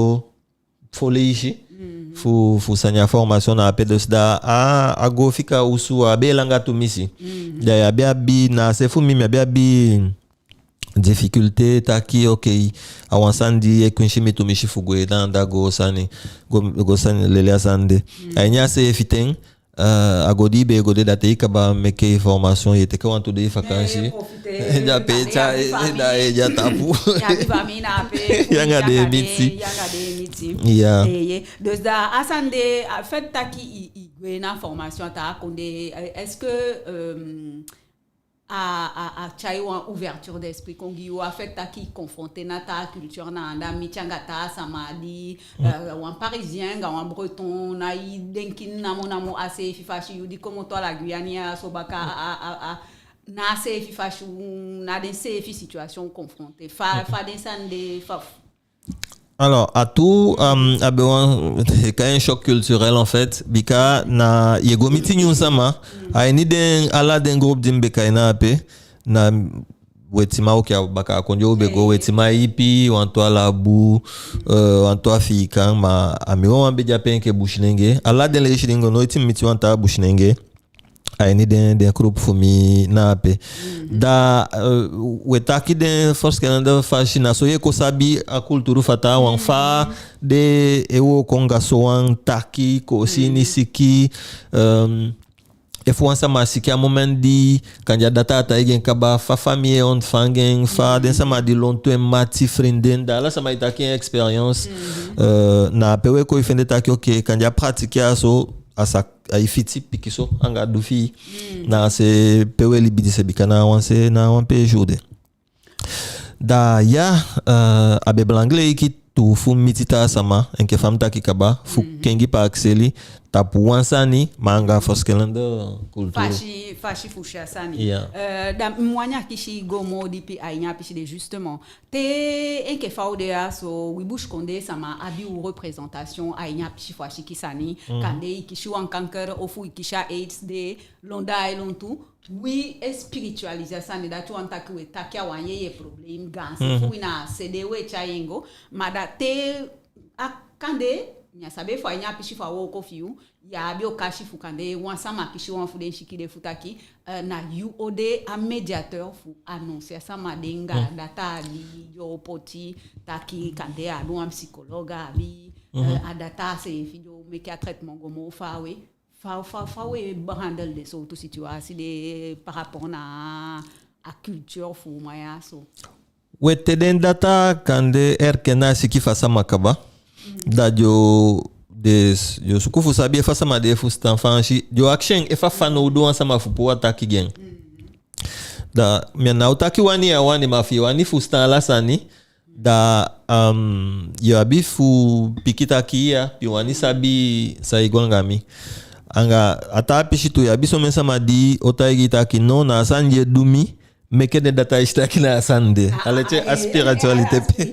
fo leisi fu, fu sani a formation na ape. Dus da a, a go fika osu á be e langa tumisi. Da i á be abi, na a se fu mi, mi á be abi difficulté taki, ok, a wan sani di e kwinsi mi tumisi fu gwe na anda go sani, go, go sani leli a sani de. A ini a seefi ten, eh, a go di i be e go de, da te i kaba meke i formation, ye teke wantu dei vakansi. Dape, da e de a tapu. Yu anga den e miti. Ya. Dus da a sani de, a fait taki i, i gwe na formation a taa kondee, eh, est-ce que, euh, a, a, a tyai wan ouverture d'esprit kon gi yu, a fait taki i confronté na taa culture, na anda miti anga taa sama di, euh, wan parisien anga wan breton, na i denki namo namo a seefi fasi, yu di komoto a la Guyane ya so baka, a, a, a, na a seefi fasi, na den seefi situation confronté. Fa, fa den sani de, fa, Alors, a tuu, um, a be wan, e kai en choc culturel, en fait, bika na ye go miti nyun sama, a ini den, ala den groupe di mi be kai na ape, na wetiman, ok, a baka a kondee u be go, wetiman ipi, wantu Alabu, euh, wantu Afiikan, ma a mi wawan be de ape enke Businenge, ala den leisi di mi go noiti mi miti wan taa Businenge. A ini den, den groupe fu mi na ape. Da, euh, we taki den verschillende fasi, na so ye kon sabi a kulturu fu a taawan, fa den e wooko anga sowan taki, koosi ini siki, euh, efu wan sama siki a moment di, kande a data á taigi en kaba, fa famii e ontvang en, fa den sama di lontu en, mati, vriendin, da ala sama e taki en expérience. Euh, na ape we kon e fende taki, ok, kande a pratique ya so, a sa ai fiti pikinso anga du fi i. Na a se pe we libi dise, bika na a wan se, na a wan pe i de. Da ya, euh, a be belangrijk tu fu miti taa sama, enke fa mi taki kaba, fu kengi pakiseli tapu wan sani, ma anga verschillende cultuur. Fasi, fasi fu si a sani. Ya. Euh, da mi wani akisi go moo dipi a ini a pisi de, justement. Te enke fa u de ya so, wi busikondee sama abi u représentation a ini a pisi fu a siki sani. Kande i kisi wan kanker ofu i kisi a aids de, lon da ai lontu, wi e spiritualiser a sani, dati wani taki we taki a wan yeye problème, gaanse fu wi, na a se de we tyai en go. Ma da te a kande, mi á sabi efu a ini a pisi fu a wooko fi yu, ya abi okasi fu kande wan sama kisi wan fu den siki de, fu taki, euh, na yu o de a médiateur fu annoncer a sama de anga a data di yo poti, taki kande a abi wan psychologue, a abi, euh, a data seefi di o meke a traitement go moo faawe. Fa, fa, fa we behandel den sowtu situasi de par rapport na a culture fu u man ya so? We, te den data kande erken a siki fu a sama kaba, da yo, den, yo suku fu sabi efu a sama de e fusutan Faansi, yo akisi en efu a fanowdu wan sama fu puu a taki gi en. Da mi á o taki wani ya wani, ma fi i wani fusutan ala sani, da, um, yo abi fu piki taki ya, mi wani sabi san e go anga mi. Anga a taa pisi tu, yo abi somen sama di o taigi i taki no, na a sani di e du mi, meke den data e si taki na a sani de. A leti a spiritualité pe,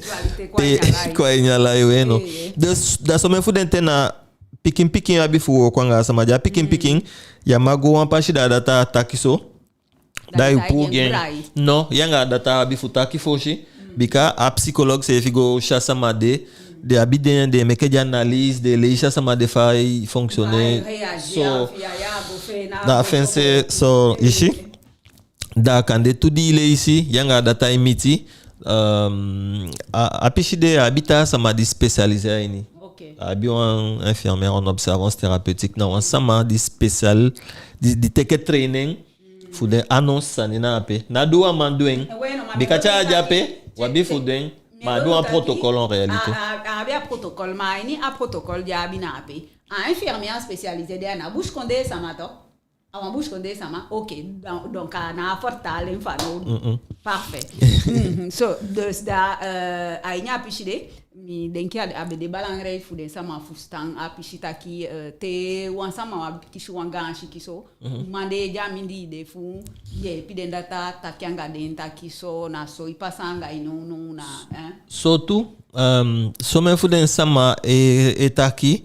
pe kon a ini a lai, we no. Dus da somen fu den ten na pikin pikin yo abi fu wooko anga a sama. Di a pikin pikin, ya man go wan pasi, da a data taki so, da i puu gi en. No, yu anga a data abi fu taki fosi. Bika a psychologue seefi go si a sama de, den abi den, den e meke den analyse, den e leisi a sama de fa ai fonctionner. So na a fen se, so i si. Da kande tu di i leisi, yu anga a data e miti, um, a, a pisi de a abi taa sama di spécialisé a ini. A abi wan infirmière en observance thérapeutique, na wan sama di spécial, di, di teke training fu den annonce sani na ape. Ná du wan man du en. Bika te a de ape, wi abi fu du en. Ma a du wan protocole en réalité. A, a, a abi a protocole, ma a ini a protocole di a abi na ape, a infirmière spécialisée de, a ná busikondee sama tu. A wan busikondee sama, ok, donc, donc a ná a vertalen fanowdu. Parfait. So, dus da, euh, a ini a pisi de, mi denki a, a be de belangrijk fu den sama fusutan a pisi taki, euh, te wan sama wan kisi wan gaan siki so, man de e de a mindii de fu yeepi den data, taki anga den taki so, na so i pasa anga i nownow na, hein. So tu, euh, somen fu den sama e, e taki,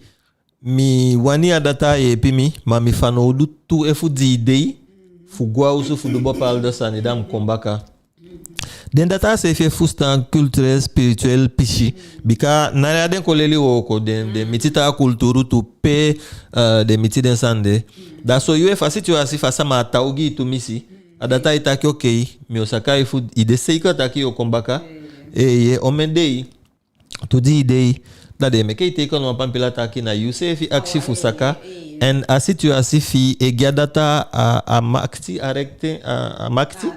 mi wani a data yeepi mi, ma mi fanowdu tu efu dii dei fu go a osu fu du bepaalde sani, da mi kon baka. Den data seefi e fusutan culturel, spirituel pisi. Bika na ala den kon leli wooko, den, den miti taa kulturu tu pe, euh, den miti den sani de. Da so yu e fa situasi fu a sama á taigi i tumisi. A data e taki: "Okei, mi o saka i fu i de seika taki yo kon baka." Eeye, omen dei, tu dii dei, da den e meke i teken wan pampila taki na yuseefi akisi fu saka. En a situasi fi i e gi a data a, a makiti, a rekti, a, a makiti,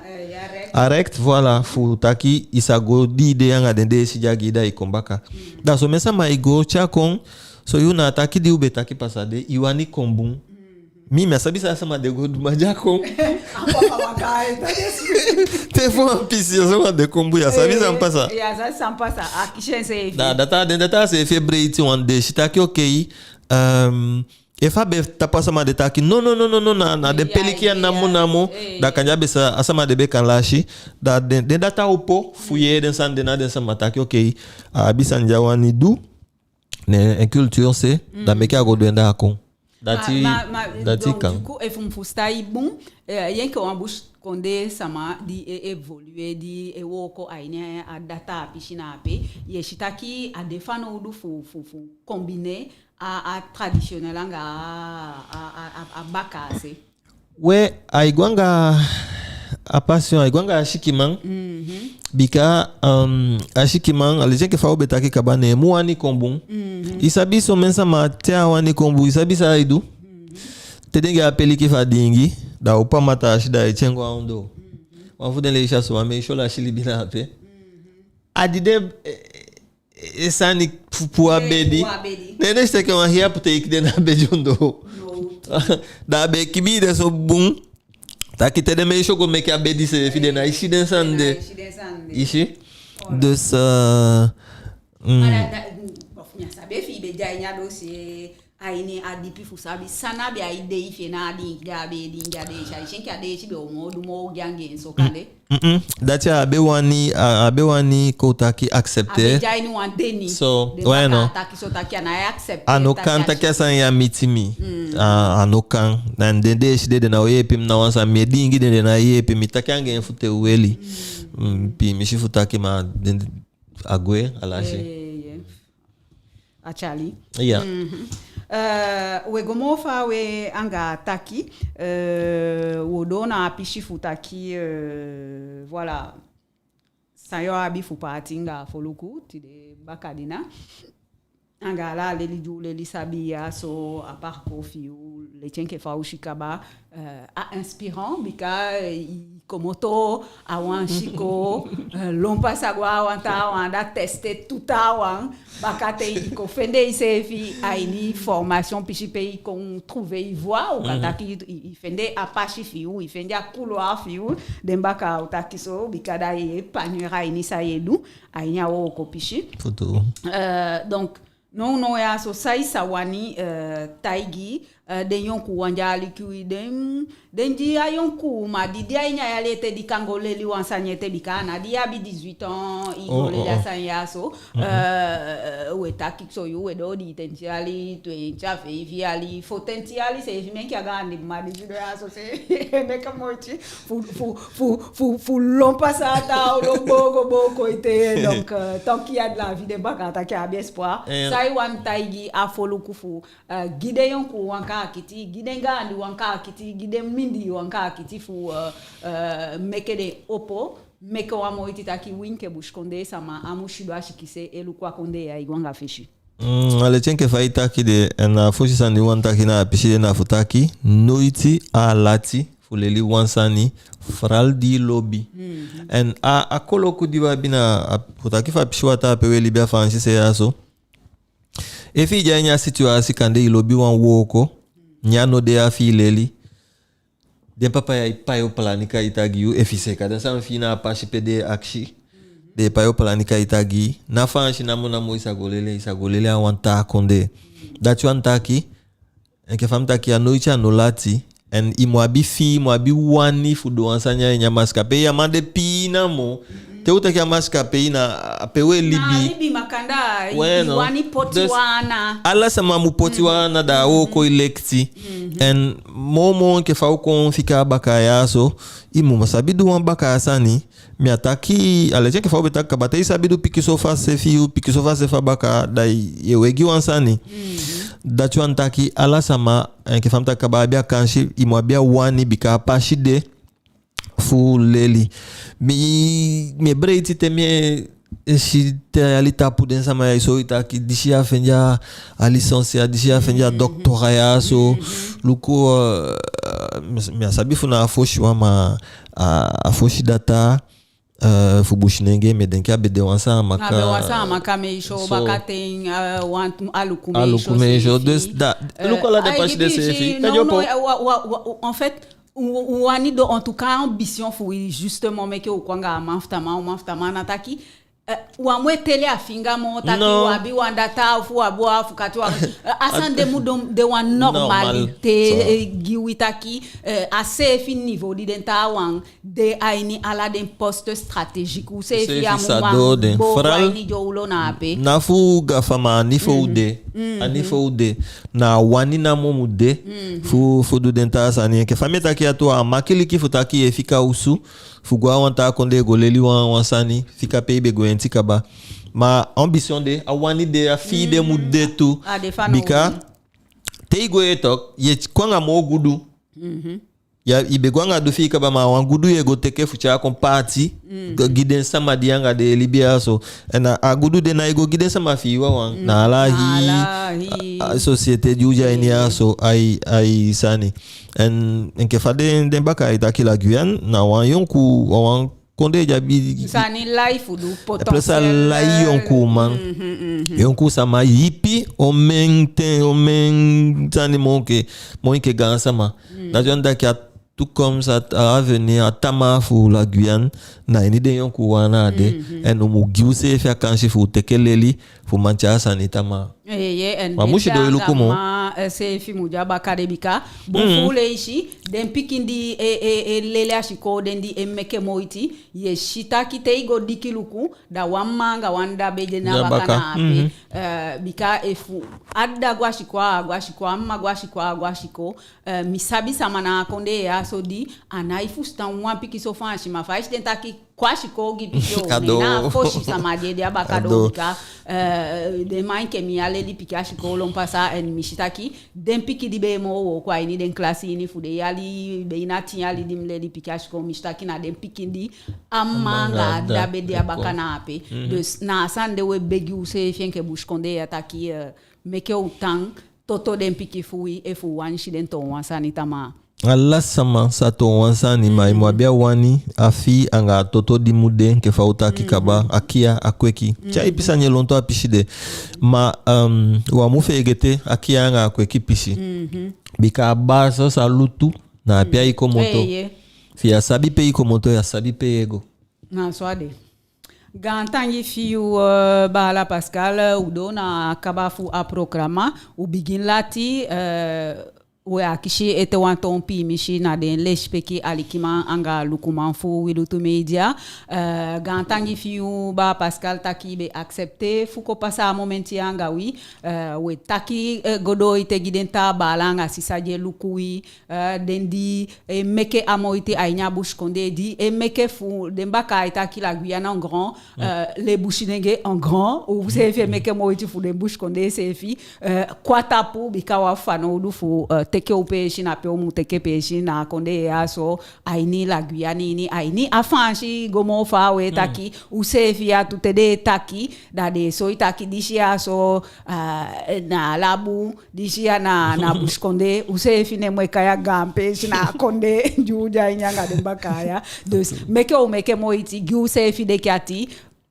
a rekti, voilà, fu taki i sa go dii dei anga den deesi di a gi i, da i kon baka. Da somen sama e go tyai kon, so yu na a taki di u be taki pasa de, i wani kon bun. Mi, mi á sabi san a sama de go du, ma di a kon. Te fu wan pisi a sama de kon bun, ya sabi san pasa. Ya sabi san pasa. A kisi enseefi. Da, data, den data seefi e breiti wan, den si taki: "Okei, ehm, efu a be tapu a sama de taki no, no, no, no, no, na, na den peliki ya namo namo, da kande a be sa, a sama de be kan lasi." Da den, den data opo fu yee den sani de, na den sama taki: "Okei, a abi san di a wani du, ne en culture se, da meke a go du en, da a kon." Dati, ma, ma, dati donc, kan. Du coup, efu mi fusutan i bun, eh, i enke wan busikondee sama di e évoluer, di e wooko a ini a data a pisi na ape, i e si taki a de fanowdu fu, fu, fu combiner a, a traditionnel anga a, a, a, a bakaa se. We, ai go anga a passion, ai go anga a sikiman. Bika, um, a sikiman, a leti enke fa u be taki kaba, ne en mu wani kon bun. I sabi somen sama te a wani kon bun, i sabi san ai du? Te den gi a peliki fu a diingi, da a opo a mataasi, da ai tyai en go a ondoo. Wan fu den leisi a so, wan meisyo lasi libi na ape. A di den, eh, eh, sani fu puu a bedi. Ne den si taki wan hii apoteiki de na a bedi ondoo. Da a be e kibii den so bun taki te den meisyo go meke a bedi seefi, den nái si den sani de. I si? Dus, eh, mm. Ma da, da, of mi á sabi efi i be de a ini a dossier, a ini a dipi fu sabi san na be a idei fi en na a diingi di a be e diingi a deesi. Ai si enke a deesi be o moo du moo ogii anga en so kande. Mm-mm. Dati a be wani, a, a be wani kon taki accepter. A be de a ini wan deni. So, den bakaa taki so taki a nái accepter. A no kan taki a sani ya miti mi. A, a no kan. Na den deesi de, den ná o yeepi mi na wan sani, mi e diingi den, den nái yeepi mi. Taki anga en fu te u weli. Mm, piimisi fu taki, ma den a gwe, a lasi. Eh, yeah. A tyali. Ya. Eh, we go moo faawe anga taki, eh, wo doo na a pisi fu taki, eh, voilà, san yo abi fu paati anga foluku tide bakadina. Anga ala a leli di u leli sabi ya so, a parcours fi u, leti enke fa u si kaba, eh, a inspirant, bika, eh, i komoto a wan sikoo, eh, lon pasa go a wan taawan, da teste tu taawan, bakaten i kon fende iseefi a ini formation pisi pe i kon trouver i voie, u kan taki i, i fende a pasi fi u, i fende a couloir fi u, den bakaa o taki so, bika da i e épanouir a ini san i e du, a ini a wooko pisi. Fu tuu. Eh, donc, nownow ya so, san i sa wani, eh, taigi, eh, den yonkuuwan di e aliki u, den, den di a yonku, ma di de a ini a yali ete, di kan go leli wan sani ete, bika a ná di i abi dix-huit ans i go leli a sani ya so. Eh, we taki so, yu we doo diitenti yali, twenti a feifi yali, fotenti yali seefi, mi enke a gaandi mma di sidon ya so, se, meke moiti fu, fu, fu, fu, fu lon pasa a taa ondoo, booko, booko ete. Donc, euh, tant qu'il y a de la vie, den bakaa taki a abi espoir. Eh. San i wani taigi a foluku fu, euh, gi den yonkuuwan kaakiti, gi den gaandiwan kaakiti, gi den mindii wan kaakiti fu, euh, euh, meke den opo, meke wan moiti taki wi enke busikondee sama á mu sidon a sikin se e luku a kondee ya e go anga fesi. Mm, a leti enke fa i taki de, en a fosi sani di u wani taki na a pisi de na fu taki, noiti a lati fu leli wan sani, vooral di i lobi. Mhm. En a, a koloku di u abi na, a, fu taki fu a pisiwataa pe u e libi a Faansi se ya so. Efi i de a ini a situasi kande i lobi wan wooko, ne a no de ya fi i leli. Den papa ya e pai opalani kaita gi yu, efi i seeka den sani fi i na a pasi pe den e akisi. Den e pai opalani kaita gi i. Ná Faansi namo namo i sa go leli, i sa go leli a wan taa kondee. Dati wani taki, enke fa mi taki, a noiti a no lati. En i mu abi fii, i mu abi wani fu du wan sani a ini a masikapei. Ya man de pii namo. Te u taki a masikapei na a pe u e libi. Na libi makandaa, i, i wani poti wan ana. Ala sama mu poti wan ana, da a wooko e lekiti. En moo moo enke fa u kon fika a bakaa ya so, i mu sabi du wan bakaa sani. Mi á taki, a leti enke fa u be taki kaba, te i sabi du pikinso fasi fi yu, pikinso fasi fu a bakaa, da i e wegi wan sani. Dati wani taki ala sama, enke fa mi taki kaba, abi a kansi, i mu abi a wani, bika a pasi de. fu leli. Mi, mi e breiti te mi e si te a yali tapu den sama ya e soi taki disi ya fende a licence ya, disi ya fende a doctorat ya so. Luku, eh, mi, mi á sabi fu na a fosi wan, ma a, a fosi data, eh, fu Businenge, mi e denki a be de wan Saamaka. A be wan Saamaka meisyo, so bakaten, eh, wan Aluku meisyo. Aluku meisyo seefi. Dus da, eh, luku ala den pasi de seefi. Non, non, eh, wa, wa, wa, en fait, u, u wani du, en tout cas, ambition fu wi, justement, meke u kon anga a man fu tamaa, a man fu tamaa, na taki, eh, u á mu e teli a finga moo taki u abi wan data ofu u abi wan afukati, u abi, eh, a sani de mu du, de wan normalité, eh, gi wi taki, eh, a seefi niveau di den taawan de a ini ala den poste stratégique, u seefi á mu man booko a ini dyowlo na ape. Na fu gafa, ma a niveau u de. A niveau u de. Na a wani namo mu de fu, fu du den taa sani. Enke fa mi e taki ya tu, a makiliki fu taki yu e fika osu fu go a wan taa kondee go leli wan, wan sani, fika pe i be gwenti kaba. Ma ambition de, a wani de, a fii de mu de tu. Bika te i gwe, tok, yu e kon anga moo gudu. Ya, i be go anga du fi i kaba, ma a wan gudu yu e go teke fu tyai kon paati gi den sama di anga den e libi ya so. En a, a gudu de nái go gi den sama fi i wawan. Na ala hii, a, a société di u de a ini ya so, ai, ai sani. En enke fa den, den bakaa e taki, la Guyane na wan yonku, wan, wan kondee di abi sani lai fu du, potentiel, plus a lai yonkuman. Yonku sama ipi, omen ten, omen sani moo enke, moo enke gaansama. Dati wani taki a toekomst, a, a avenir, a tamaa fu la Guyane, na ini den yonkuuwan na a de. En u mu gi useefi a kansi fu u teke leli fu man tyai a sani tamaa. Eeye, en den daanga man, eh, seefi mu de a baka de, bika bun fu u leisi, den pikin di e, e, e leli a sikoo, den di e meke moiti, yu e si taki te i go diki luku, da wan mma anga wan dda be de na baka na ape. Eh, bika efu a dda go a sikoo, a á go a sikoo, a mma go a sikoo, a á go a sikoo, eh, mi sabi sama na a kondee ya so di a nái fusutan wan pikinso Faansi, ma fa i si den taki kon a sikoo gi pikin o, ne na a fosi sama di e de a baka doo. Bika, eh, den man enke mi á leli pikin a sikoo lon pasa, en mi si taki den pikin di be e moo wooko a ini den klasi ini, fu den yali, be na tin yali di mi leli pikin a sikoo, mi si taki na den pikin di a mma anga a dda be de a baka na ape. Dus na a sani de we begi useefi enke busikondee ya taki, eh, meke u tan toto den pikin fu wi efu u wani si den toon wan sani tamaa. Ala sama sa toon wan sani, ma i mu abi a wani, a fii anga a toto di mu de, enke fa u taki kaba, a kiya, a kweki. Te a ipi sani e lontu a pisi de. Ma, um, u á mu feegete a kiya anga a kweki pisi. Bika a basis, a lutu, na ape ai komoto. Eeye. Fi i á sabi pe i komoto, i á sabi pe i e go. Na so a de. Gaantangi fi yu, eh, baala Pascal, u doo na a kaba fu a programa, u bigin lati, eh, we akisi ete wan toon piimisi na den lesipeki alikiman anga lukuman fu Wi Lutu Media. Eh, gaantangi fi yu, baa Pascal, taki i be accepter fu kon pasa a momenti ya anga wi. Eh, we taki, eh, go doo ete gi den taa baala anga sisa di e luku wi, eh, den di e meke a moiti a ini a busikondee, di e meke fu den bakaa e taki la Guyane en grand, eh, le Businenge en grand, useefi e meke moiti fu den busikondee seefi, eh, kon a tapu, bika u abi fanowdu fu, eh, teke u peesi na pe u mu teke peesi na a kondee ya so, a ini la Guyane ini, a ini a Faansi go moo faawe, taki useefi ya tu te den e taki, da den e soi taki disi ya so, eh, na Alabu, disi ya na, na busikondee, useefi ne mu e kai a gaan peesi na a kondee di u de a ini anga den bakaa ya. Dus meke u meke moiti gi useefi deki ati.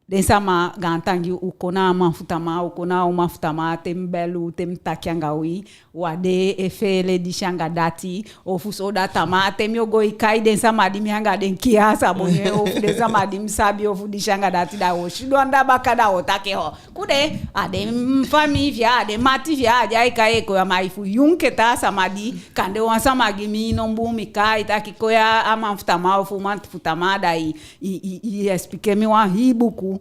Den sama, gaantangi, u kon na a man fu tamaa, u kon na a uman fu tamaa, te mi beli u, te mi taki anga wi, u á de e feele disi anga dati, ofu so, da tamaa te mi o go e kai den sama di mi anga den kiya a sabonye, ofu den sama di mi sabi, ofu disi anga dati, da wo sidon anda baka, da wo taki ho. Kude, a den famii fi i, a den mati fi i, a di ai kai e kon ya, ma efu yu enke taa sama di, kande wan sama gi mi nombuu, mi kai taki kon ya, a man fu tamaa ofu uman fu tamaa, da i, i, i, i expliquer mi wan hii buku.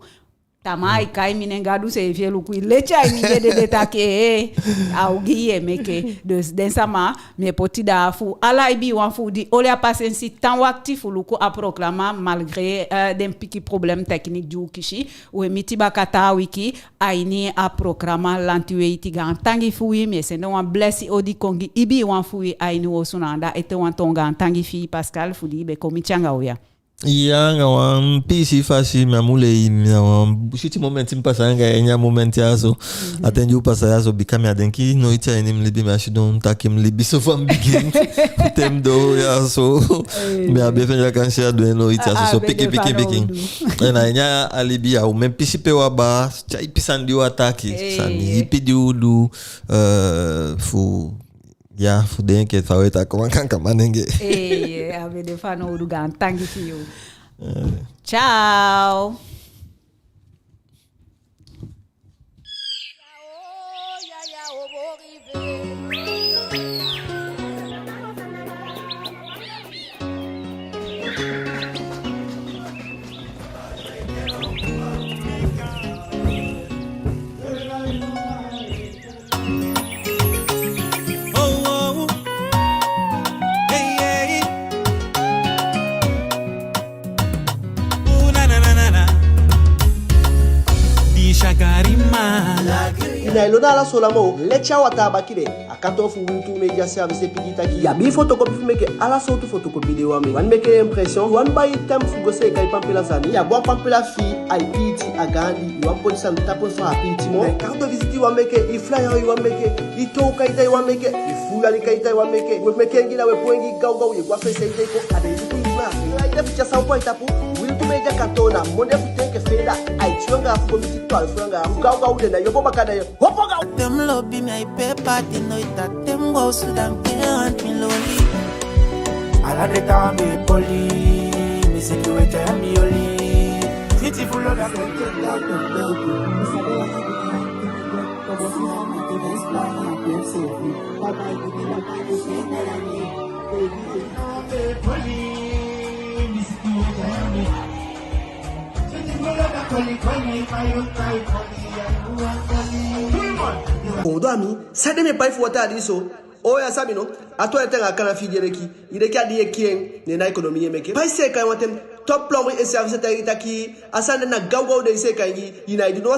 Tamaa i kai mi nen, Gadu seefi e luku i. Leti a ini i ede de taki, ee, a ogii i e meke. Dus den sama, mi e poti daa fu ala ibiiwan fu u di oli a pasensi tan wakti fu luku a programa, malgré, eh, den pikin problème technique di u kisi. U e miti baka taa wiki a ini a programa Lanti Weiti. Gaantangi fu wi. Mi e sende wan blesi odi kon gi ibiiwan fu wi a ini u osu na anda ete wan toon. Gaantangi fi i, Pascal, fu di i be kon miti anga u ya. Ya, anga wan piisii fasi, mi á mu lei, mi na wan switi momenti mi pasa anga en a momenti ya so. Mhm. A ten di u pasa ya so, bika mi á denki noiti a ini mi libi mi á sidon taki mi libi so fa mi bigin te mi doo ya so. Ee. Mi á be fende a kansi a du en noiti ya so, so pikin, pikin, pikin. En a ini a libi ya, omen pisi pe u á baa, tyaipi sani di u á taki, sani ipi di u du, eh, fu Ya, fu den enke fa u e taki wan kankan manenge. Ee, a be de fanowdu. Gaantangi fi yu. Eh. Ciao. Oh, oh, hey, hey. Ooh, na, na, na, na, na. Di shakarima. I ná e lon na ala so namo. Leti a wataa baki de. A kantoo fu Wi Lutu Media Service e piki taki i abi fotokopi fu meke, ala sowtu fotokopi di i wani meke. I wani meke impression, i wani bai tem fu go seeka i pampila sani, i abi wan pampila fi i, ai piiti, a gaandi, i wani poti sani tapu fu a á piiti moo. Na i carte de visite i wani meke, i flyer i wani meke, i toow kaita i wani meke, i fuuyali kaita i wani meke, we meke en gi na we puu en gi gawgaw, ye go a fesi ete kon, a de i luku i fla. Ai de fu tyai san u poi tapu. Wi Lutu Media kantoo na monde fu te enke feeda, ai tyon anga afu go miti twalufu anga afu. Gawgaw, den ná e opo baka, den e opo gawgaw. Te mi lobi mi ai pee paati noiti, a te mi go a osu da mi pee handi mi loli. Ala dei taa mi e poli, mi siki we tyai a mi oli. Switi fu lobi a Odo a mi, san de mi e pai fu wataa di so? O ya sabi no, a toon ete anga a kana fi i di e leki, i leki a di i e kii en, ne na économie i e meke. Pai seeka en wanten, Top Plomberie et Service e taigi i taki, a sani de na gawgaw den e seeka en gi i, i ná e du no.